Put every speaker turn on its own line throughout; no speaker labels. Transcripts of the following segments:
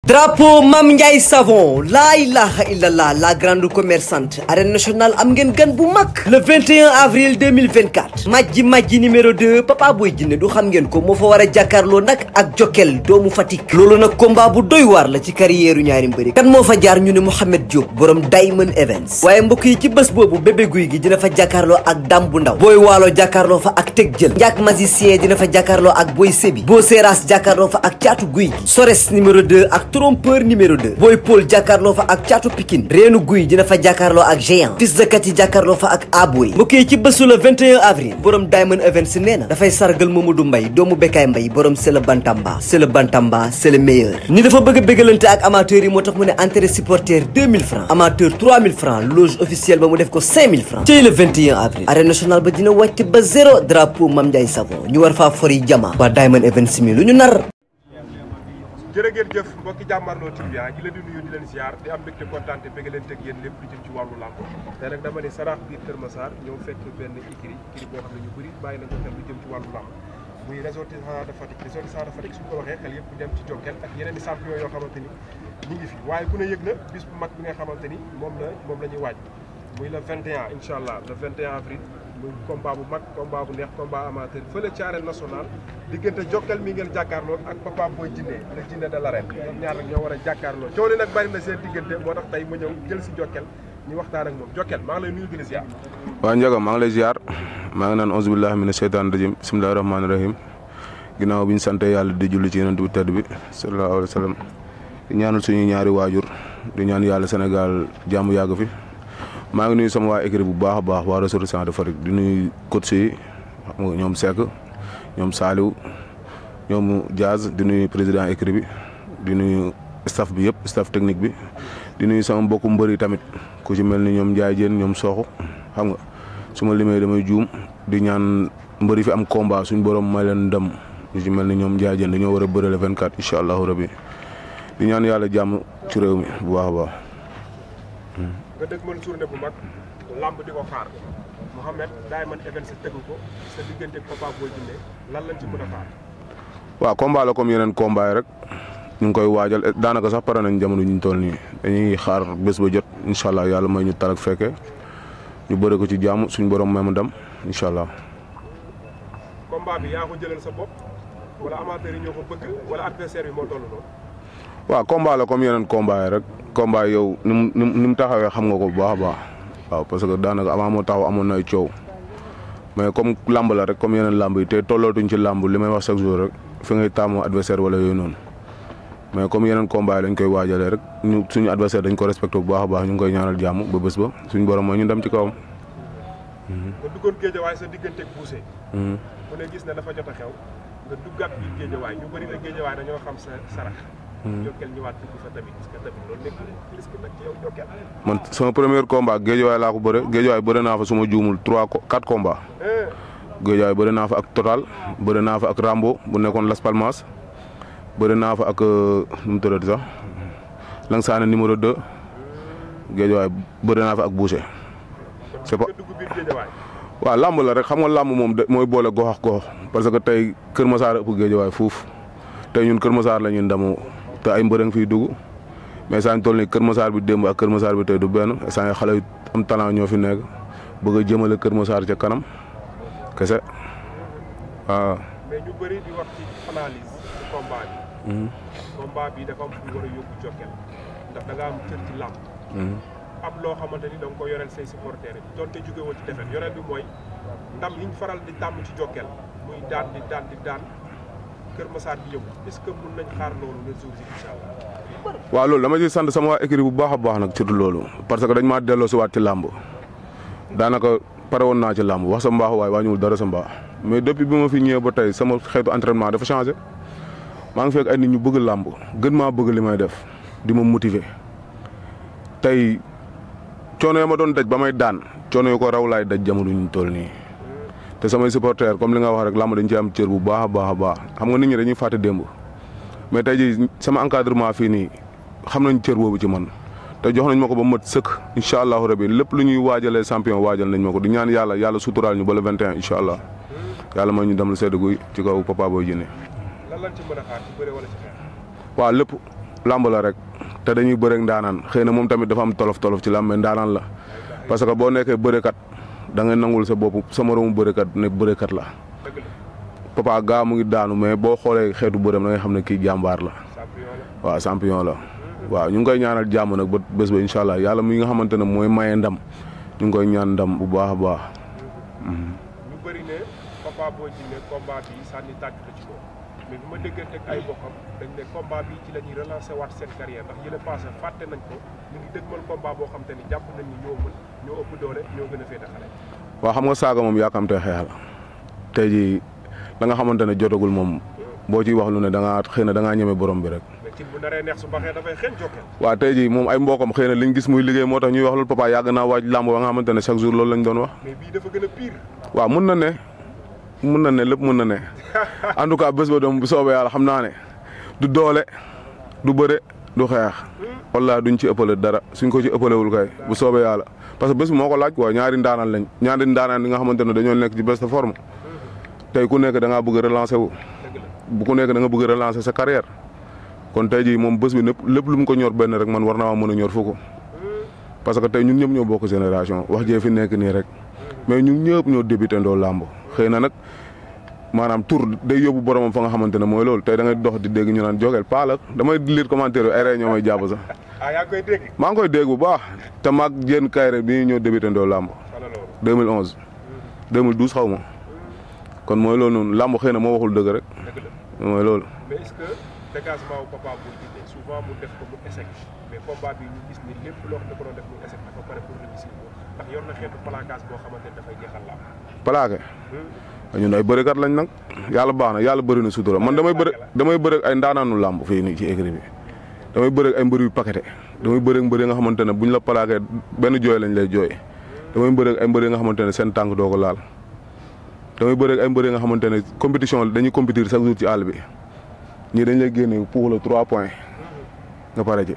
drapeau Mame Ndiaye Savon laa ilaha illallah la grande commerçante arène nationale am ngeen gan bu mag le 21 avril 2024 majji numéro 2 Papa Boy Djiné du xam ngeen ko moo fa war a jàkkaarloo nag ak Jokkel doomu Fatick loolu nag combat bu doy waar la ci carrière ñaari mbëri kan moo fa jaar ñu ne Mouhamed Diop borom Diamond Events waaye mbokk yi ci bés boobu bébé guy gi dina fa jàkkaarloo ak Dam bu ndaw Boy Waalo jàkkaarloo fa ak Teg Jël Ndiak magicien dina fa jàkkaarloo ak Boy Sébi Bo Seras jàkkaarloo fa ak Caatu Guy gi Sores numéro 2 ak Trompeur numéro 2 Boy Paul jàkkaarloo fa ak Caatu Pikine Reenu Guy dina fa jàkkaarloo ak Géant Fils de Kati jàkkaarloo fa ak Aboy mbokk yi ci bésu le 21 avril borom Diamond Events nee na dafay sargal Mamadou Mbaye doomu Bekaay Mbaye borom c'est le Bantamba c'est le meilleur ni dafa bëgg a bégalante ak amateurs yi moo tax mu ne entrée supporter 2000 francs amateur 3000 francs loge officielle ba mu def ko 5000 francs ci le 21 avril arène nationale ba dina wàcc ba zéro drapeau Mame Ndiaye Savon ñu war faa fori jama waa Diamond Events mi lu ñu nar
jërë ngeen jëf mbokki Jàmmarloo TV ñi leen di nuyu di leen ziar di am mbégte kontaan te bëgg leen teg yéen lépp lu jëm ci wàllu làmb te nag dama ne Sarax biir Kër Massar ñëw fekk benn écurie boo xam ne ñu bëri bàyyi nañ ko xel lu jëm ci wàllu làmb muy ressortissant de Fatick ressortissant de Fatick suñu ko waxee xel yëpp dem ci Jokkel ak yeneen i champion yoo xamante ni ñu ngi fi waaye ku ne yëg na bis bu mag bi nga xamante ni moom la ñuy waaj muy le 21 incha allah le 21 avril muy combat bu mag combat bu neex combat amateur fële ci arène nationale diggante Jokkel mi ngeen jàkkaarloo ak Papa Boy Djiné le Djiné de l'arène ñoom ñaar nag ñoo war a jàkkaarloo coow li nag bari na seen diggante moo tax tey ma ñëw jël si Jokkel ñu waxtaan ak moom Jokkel maa ngi lay nuyu di la ziar.
waaw Ndiaga maa ngi lay ziar maa ngi naan auzu billahi mina sheytaani rajim bismillahi rahmaani rahim ginnaaw bi ñu sant yàlla di julli ci yonent bu tedd bi sallallahu alayhi wa sallam di ñaanal suñu ñaari waajur di ñaan yàlla Sénégal jàmm yàgg fi maa ngi nuyu sama waa écurie bu baax a baax waa ressortissant de Fatick di nuyu coach yi xam nga ñoom Seck ñoom Saliou ñoom Diaz di nuyu président écurie bi di nuyu staff bi yëpp staff technique bi di nuyu sama mbokku mbëri tamit ku ci mel ni ñoom Ndiaye Diène ñoom Sokh xam nga su ma limee damay juum di ñaan mbëri fi am combat suñu borom may leen ndam ñu ci mel ni ñoom Ndiaye Diène dañoo war a bëre le 24 incha allahu rabi di ñaan yàlla jàmm ci réew mi bu baax a baax.
nga dëgg mën journée bu mag lamb di ko xaar Mouhamed Diamond Events tegu ko sa diggante Papa Boy Djiné lan lañ ci mën a xaar.
waaw combat la comme yeneen combat yi rek ñu ngi koy waajal daanaka sax pare nañ jamono ñu toll nii dañuy xaar bés ba jot incha allah yàlla may ñu tal ak fekke ñu bëre ko ci jàmm suñu borom may mu dem incha allah.
combat bi yaa ko jëlal sa bopp wala amateur yi ñoo ko bëgg wala adversaire bi moo toll noonu.
waaw combat la comme yeneen combat yi rek combat yow ni mu taxawee xam nga ko bu baax a baax waaw parce que daanaka avant moo taxaw amoon na ay coow mais comme lamb la rek comme yeneen lamb yi te tollootuñ ci lamb li may wax chaque jour rek fi ngay taamu adversaire wala yooyu noonu mais comme yeneen combat yi lañ koy waajalee rek ñu suñu adversaire dañ ko respecté bu baax a baax ñu ngi koy ñaanal jàmm ba bés ba suñu borom mooy ñu dem ci kawam.
nga duggoon géejawaay sa digganteeg Bousse. ku ne gis ne dafa jot a xew nga duggaat biir géejawaay ñu bëri na géejawaay dañoo xam sa sarax. Jokkel ñëwaat dugg fa tamit parce que tamit loolu nekk risque nag ci yow Jokkel.
man sama premier combat géejawaay laa ko bëre géejawaay bëre naa fa su ma juumul 4 combats. géejawaay bëre naa fa ak Total bëre naa fa ak Rambo bu nekkoon Las Palmas bëre naa fa ak nu mu tëddati sax Langsane numéro 2 géejawaay bëre naa fa ak Boucher. c'est pas waaw làmb la rek xam nga làmb moom mooy boole gox ak gox parce que tey Kër Massar ëpp géejawaay fuuf tey ñun Kër Massar la ñuy ndamoo te ay mbërëng fiy dugg mais saa ñu toll nii Kër Massar bi démb ak Kër Massar bi tey du benn saa yu xale yu am talent ñoo fi nekk bëgg a jëmale Kër Massar ca kanam kese waaw.
mais ñu bëri di wax ci analyse ci combat bi. combat bi dafa am fu ñu war a yóbbu Jokkel ndax da nga am cër ci làmb. am loo xamante ni da nga ko yoreel say supporters yi donte jóge woon ci defet yoreel bi mooy ndam yi ñu faral di tàmm ci Jokkel muy daan di daan Kër Massar bi yëngu est-ce que mën nañ xaar loolu le jour ji incha allah.
waaw loolu dama ciy sant sama waa écurie bu baax a baax nag ci loolu parce que dañ maa delloo si waat ci làmb daanaka pare woon naa ci làmb wax sa mbaax waaye wàññiwul dara sa mbaax mais depuis bi ma fi ñëwee ba tey sama xeetu entraînement dafa changé maa ngi fekk ay nit ñu bëgg làmb gën maa bëgg li may def di ma motiver tey coono yi ma doon daj ba may daan coono yu ko raw laay daj jamono ñu toll nii. te samay supporters comme li nga wax rek làmb dañ ci am cër bu baax a baax a baax xam nga nit ñi dañuy fàtte démb mais tey jii sama encadrement fii nii xam nañ cër boobu ci man te jox nañ ma ko ba mat sëkk incha allahu rabi lépp lu ñuy waajalee champion waajal nañ ma ko di ñaan yàlla suturaal ñu ba le 21 incha allah yàlla may ñu dem la sedd guy ci kaw Papa Boy Djiné.
lan lañ ci mën a xaar ci bëre wala ci xeex.
waaw lépp làmb la rek te dañuy bëreeg ndaanaan xëy na moom tamit dafa am tolof ci làmb mais ndaanaan la parce que boo nekkee bërekat da ngay nangul sa bopp sa moromu bërekat ne bërekat la Papa gaa mu ngi daanu mais boo xoolee xeetu bërëm da ngay xam ne kii jàmbaar la waaw champion la waaw ñu ngi koy ñaanal jàmm nag ba bés ba incha allah yàlla mi nga xamante ne mooy maye ndam ñu ngi koy ñaan ndam bu baax a baax.
ñu bëri ne Papa Boy Djiné combat bi sànni tàcc la ci moom mais bi ma déggante ak ay bokkam dañ ne combat bi ci la ñuy relancer waat seen carrière ndax yële passé fàtte nañ ko ñu ngi dëgmal combat boo xam te ni jàpp nañ ni ñoo mën ñoo ëpp doole ñoo gën a féete xale.
waaw xam nga saaga moom yaakamtee xeex la tey jii la nga xamante ne jotagul moom boo ciy wax lu ne da ngaa xëy na da ngaa ñeme borom bi rek.
mais ci bu naree neex su baxee dafay xeeñ Jokal.
waaw tey jii moom ay mbokam xëy na liñ gis muy liggéey moo tax ñuy wax loolu Papa yàgg naa waaj làmb ba nga xamante ne chaque jour loolu lañ doon wax.
mais bii dafa gën a pire.
waaw mun na ne lépp mun na ne en tout cas bés ba doom bu soobee yàlla xam naa ne du doole du bëre du xeex wallaahi duñ ci ëppale dara suñ ko ci ëppalewul kay bu soobee yàlla parce que bés bi moo ko laaj quoi ñaari ndaanaan lañ ñaari ndaanaan yi nga xamante ne dañoo nekk ci beste forme tey ku nekk da ngaa bëgg a relancer wu bu ku nekk da nga bëgg a relancer sa carrière kon tey jii moom bés bi lépp lu mu ko ñor benn rek man war naa mën a ñor fukk parce que tey ñun ñëpp ñoo bokk génération wax jee fi nekk nii rek mais ñun ñëpp ñoo débuté ndoo làmb xëy na nag maanaam tur day yóbbu boromam fa nga xamante ne mooy loolu tey da ngay dox di dégg ñu naan Jokal paa la damay lire commentaire yi ay rey ñoo may jàpp sax.
ah yaa ngi koy dégg.
maa ngi koy dégg bu baax te maag jéen kayre bi ñoo débuté ndoo làmb 2011 2012 xaw ma kon mooy loolu noonu làmb xëy na moo waxul dëgg rek mooy loolu.
mais est-ce que dégagement wu Papa Boy Djiné souvent mu def ko mu échec mais combat bi ñu gis ni lépp loo xam ne ko doon def mu échec dafa pare pour réussir ko ndax yor na xeetu placage boo xamante ne dafay jeexal làmb.
plaqué ñun ay bërekat lañ nag yàlla baax na yàlla bëri na sutura man damay bëre ay ndaanaanu làmb fii nii ci écrit bi damay bëre ay mbër yu paqueté damay bëre mbër yi nga xamante ne buñ la plaqué benn jooy lañ lay jooy damay bëre ay mbër yi nga xamante ne seen tànk doo ko laal damay bëre ay mbër yi nga xamante ne compétition dañuy compétir chaque jour ci àll bi ñii dañ lay génne pour le 3 points nga pare ci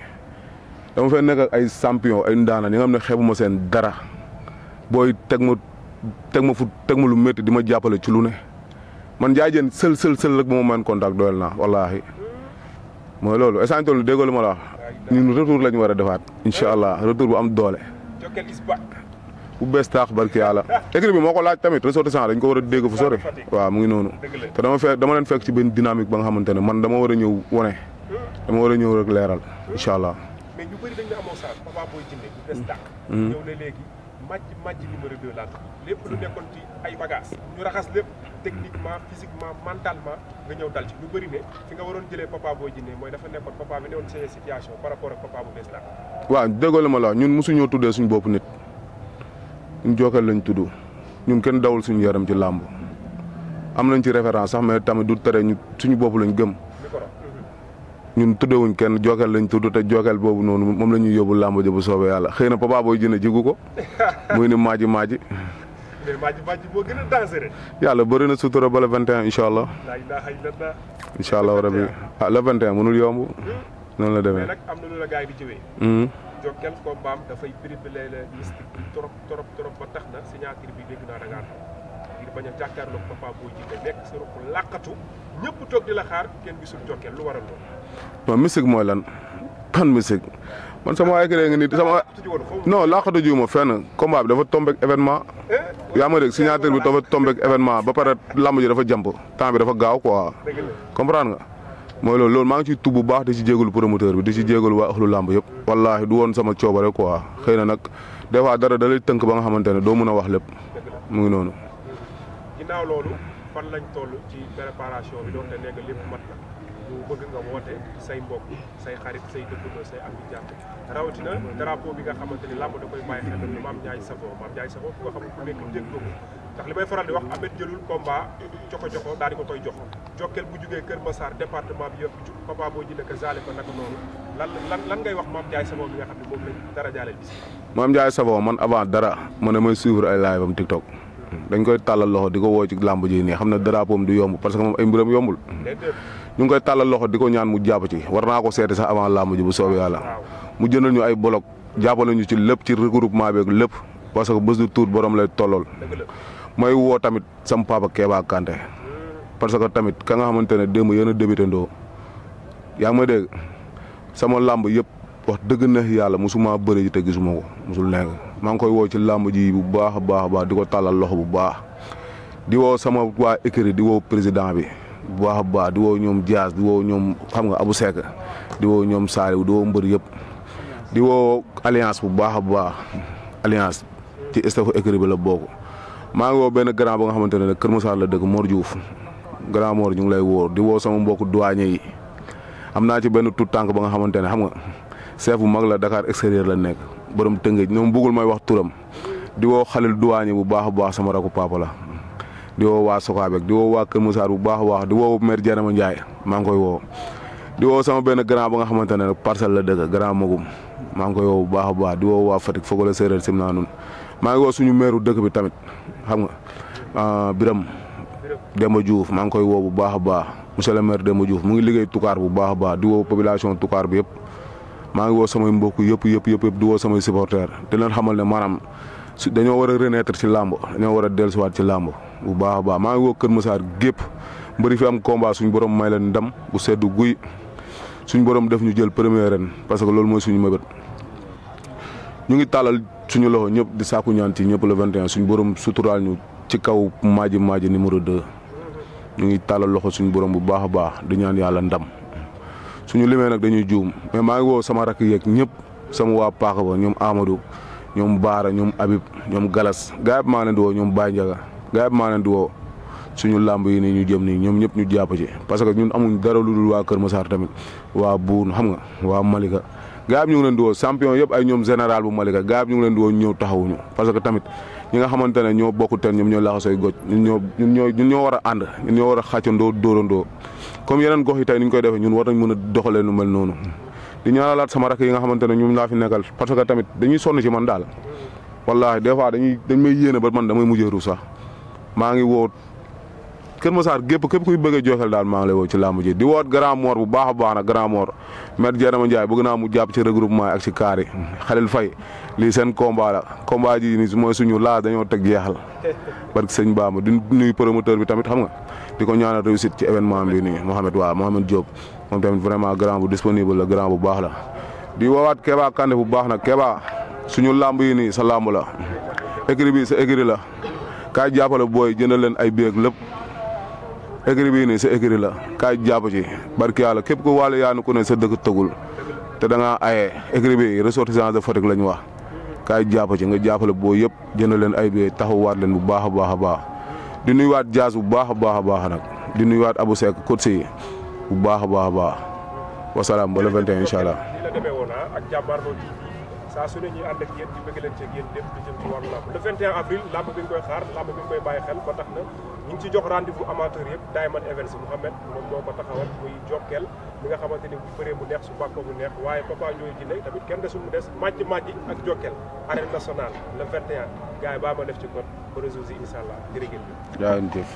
dama fay nekk ak ay champion ay ndaanaan yi nga xam ne xeebuma seen dara booy teg ma lu métti di ma jàppale ci lu ne man jaay jën sël rek ba ma mën contact doyal naa wallaahi mooy loolu essentiel lu déggoo lu ma la wax ñun retour lañ war a defaat incha allah retour bu am doole.
Jokal is back.
bu bees taax barki yàlla. écrit bi moo ko laaj tamit ressortissant dañ ko war a dégg fu sori. waaw mu ngi noonu. te dama leen fekk ci benn dynamique ba nga xamante ne man dama war a ñëw wane. dama war a ñëw rek leeral incha allah.
mais ñu bëri dañ ne amoo chance Papa Boy Djiné bu bees taax. ñëw ne léegi màjj numéro 2 laa lépp lu nekkoon ci ay bagages ñu raxas lépp techniquement physiquement mentalement nga ñëw dal ci ñu bëri ne fi nga waroon jëlee Papa Boy Djiné mooy dafa nekkoon papa bi newoon seen situation par rapport ak papa bu bees taax.
waaw déggoo la ma la ñun mosuñoo tuddee suñu bopp nit ñun Jokal lañ tudd ñun kenn dawul suñu yaram ci làmb am nañ ci référence sax mais tamit du tere ñu suñu bopp lañ gëm ñun tuddewuñ kenn Jokal lañ tudd te Jokal boobu noonu moom la ñuy yóbbu làmb ja bu soobee yàlla xëy na Papa Boy Djiné jigu ko muy ni maaji.
mais maaji moo gën a dangereux.
yàlla bëri na sutura ba le 21 incha allah.
la ilaha illallah.
incha allah rabi le 21 mënul yomb. noonu la demee
mais nag am na lu la gars yi di jëwee. Jokal combat am dafay privilégié la mystique trop ba tax na signature bi dégg naa da ngaa ngir bañ a jàkkaarloog Papa Boy Djiné nekk sa ruq làqatu ñëpp toog di la xaar kenn gisul Jokal lu waral loolu.
non mystique mooy lan pan mystique man sama ay nga ni sama non làqatu jiw ma fenn combat bi dafa tombé événement. yaa ma dégg signature bi dafa tombé événement ba pare lamb ji dafa jàmp temps bi dafa gaaw quoi. comprendre nga mooy loolu maa ngi ciy tub bu baax di ci jégalu promoteur bi di ci jégalu waa axlu lamb yëpp. wallaahi du woon sama coobare quoi xëy na nag des fois dara da lay tënk ba nga xamante ne doo mën a wax lépp mu ngi noonu.
ginnaaw loolu fan lañ toll ci préparation bi doonte nee nga lépp mat na ñu bëgg nga woote say mbokk say xarit say dëkkandoo say am di jàpp rawatina drapeau bi nga xamante ni làmb da koy bàyyi xel ni Mame Ndiaye Savon ku nga xam ku nekk dégg ko ndax li may faral di wax Ahmed jëlul combat joxo daal di ko koy jox Jokal bu jugee Kër Massar département bi yëpp Papa Boy Djiné ko zaale ko naka noonu lan ngay wax Mame Ndiaye Savon bi nga xam ne moom lañ dara jaaleel bis
Mame Ndiaye Savon man avant dara man damay suivre ay live am TikTok dañ koy tàllal loxo di ko woo ci làmb ji nii xam ne drapeau am du yomb parce que moom ay mbiram yombul ñu ngi koy tàllal loxo di ko ñaan mu jàpp ci war naa ko seeti sax avant làmb ji bu soobee yàlla mu jëndal ñu ay bolok jàppale ñu ci lépp ci regroupement beeg lépp parce que bés du tuut borom lay tollool may woo tamit sam papa Kéba Kanté parce que tamit ka nga xamante ne démb yéen a débuté ndoo yaa ngi may dégg sama làmb yëpp wax dëgg neex yàlla mosuma bëri ji te gisuma ko mosul nekk maa ngi koy woo ci làmb ji bu baax a baax di ko tàllal loxo bu baax di woo sama waa écurie di woo président bi bu baax a baax di woo ñoom Diaz di woo ñoom xam nga Abou Seck di woo ñoom Saliou di woo mbër yëpp di woo alliance bu baax a baax alliance ci stafu écurie bi la bokk maa ngi woo benn grand ba nga xamante ne Kër Massar la dëkk Mor Diouf grand Mor ñu ngi lay woo di woo sama mbokku douanier yi am naa ci benn tout tànk ba nga xamante ne xam nga chef bu mag la Dakar extérieur la nekk borom Tëngéej ñoom bëggul may wax turam di woo xalil douanier bu baax a baax sama rakku papa la di woo waa Sokabek di woo waa Kër Massar bu baax a baax di woo maire Dianama Ndiaye maa ngi koy woo di woo sama benn grand ba nga xamante ne parcelle la dëkk grand Magum maa ngi koy woo bu baax a baax di woo waa Fatick foog la séeréer sim naa nun maa ngi woo suñu maire dëkk bi tamit xam nga Biram Demba Diouf maa ngi koy woo bu baax a baax monsieur le maire Demba Diouf mu ngi liggéey Toucar bu baax a baax di woo population Toucar bi yëpp maa ngi woo samay mbokk yëpp di woo samay supporters di leen xamal ne maanaam dañoo war a renaître ci làmb dañoo war a dellusiwaat ci làmb bu baax a baax maa ngi woo Kër Massar gépp mbëri fi am combat suñu borom may leen ndam bu seddu guy suñu borom def ñu jël premier ren parce que loolu mooy suñu mëbët ñu ngi tàllal suñu loxo ñëpp di sàkku ñaan ci ñëpp le 21 suñu borom suturaal ñu ci kaw maaji numéro 2 ñu ngi tàllal loxo suñu borom bu baax a baax di ñaan yàlla ndam suñu limee nag dañuy juum mais maa ngi woo sama rakk yeeg ñëpp sama waa Paaka ba ñoom Amadou ñoom Baara ñoom Habib ñoom Galas gaa yëpp maa leen di woo ñoom Baye Ndiaga gaa yëpp maa leen di woo suñu làmb yi nii ñu jëm nii ñoom ñëpp ñu jàpp ci parce que ñun amuñ dara lu dul waa Kër Massar tamit waa Buun xam nga waa Malika gaa yëpp ñu ngi leen di woo champion yëpp ay ñoom général bu Malika gaa yëpp ñu ngi leen di woo ñëw taxawuñu parce que tamit ñi nga xamante ne ñoo bokk teen ñoom ñoo laxasooy goj ñun ñoo war a ànd ñun ñoo war a xàccandoo dóorandoo comme yeneen gox yi tey ni ñu koy defee ñun war nañ mën a doxalee nu mel noonu di ñaanalaat sama rakk yi nga xamante ne ñoom laa fi nekkal parce que tamit dañuy sonn ci man daal wallaahi des fois dañ may yéene ba man damay mujjee ruus sax maa ngi woo Kër Massar képp kuy bëgg a joxel daal maa ngi lay woo ci làmb ji di woot Grand Mor bu baax a baax nag Grand Mor maître Dianama Ndiaye bëgg naa mu jàpp ci regroupement ak ci kaar yi Xalil Faye lii seen combat la combat ji ni mooy suñu laas dañoo teg jeexal barke sëñ Bamba di nuyu promoteur bi tamit xam nga di ko ñaanal réussite ci événement bi nii Mohamed Diop moom tamit vraiment grand bu disponible la grand bu baax la di woowaat Keba Kande bu baax nag Keba suñu làmb yi nii sa làmb la écurie bi sa écurie la kaay jàppale booy jëndal leen ay béeg lépp écurie bii nii sa écurie la kaay jàpp ci barki yàlla képp ko wàllu yaanu ku ne sa dëkk tëgul te da ngaa aye écurie bi ressortissants de Fatick la ñu wax kaay jàpp ci nga jàppale boo yëpp jënd leen ay béeg taxawaat leen bu baax a baax a baax di nuyuwaat Diaz bu baax a baax a baax nag di nuyuwaat Abou Seck coach yi bu baax a baax a baax wasalaam ba le 21 incha allah.
nii la demee woon ak Jàmbaarloo TV saa su ne ñuy ànd ak yéen di bëgg leen ci yéen lépp lu jëm ci wàllu làmb le 21 avril làmb bi nga koy xaar làmb bi nga koy bàyyi xel ba tax na ñu ngi ci jox rendez-vous amateur yëpp Diamond Events Mouhamed moom moo ko taxawal muy Jokkel mi nga xamante ni bu bëree mu neex su bàkkoo mu neex waaye Papa Ndoye Djiné tamit kenn desul mu des màjj ak Jokkel arène nationale le 21 gars yi baa ma def ci code ba réseau yi incha allah jërëjëf.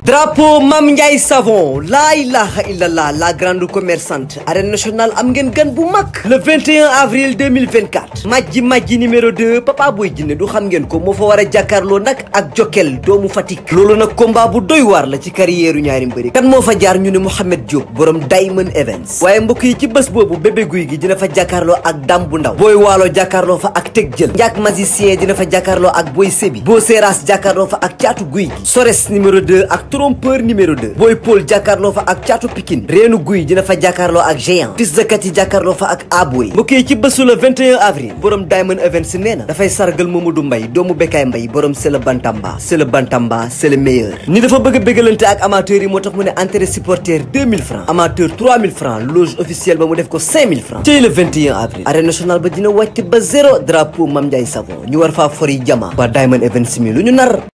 Drapeau Mame Ndiaye Savon laa ilaha illallah la grande commerçante arène nationale am ngeen gan bu mag le 21 avril 2024 majji numéro 2 Papa Boy Djiné du xam ngeen ko moo fa war a jàkkaarloo nag ak Jokkel doomu Fatick loolu nag combat bu doy waar la ci carrière ñaari mbëri kan moo fa jaar ñu ne Mouhamed Diop borom Diamond Events waaye mbokk yi ci bés boobu bébé guy gi dina fa jàkkaarloo ak dam bu ndaw booy waalo jàkkaarloo fa ak teg jël njaak magicien dina fa jàkkaarloo ak boy sébi boo séras jàkkaarloo fa ak caatu guy gi Sores numéro 2 ak trompeur numéro 2 Boy Paul jàkkaarloo fa ak caatu Pikine reenu guy dina fa jàkkaarloo ak géant fils de kat yi jàkkaarloo fa ak Aboy mbokk yi ci bésu le 21 avril borom Diamond Events nee na dafay sargal Mamadou Mbaye doomu Bekkaay Mbaye borom c'est le bantamba c'est le bantamba c'est le meilleur ni dafa bëgg a bégalante ak amateurs yi moo tax mu ne entrée supporter 2000 francs amateur 3000 francs loge officielle ba mu def ko 5000 francs ci le 21 avril arène nationale ba dina wàcc ba zéro drapeau Mame Ndiaye Savon ñu war faa fori jama waa Diamond Events mi lu ñu nar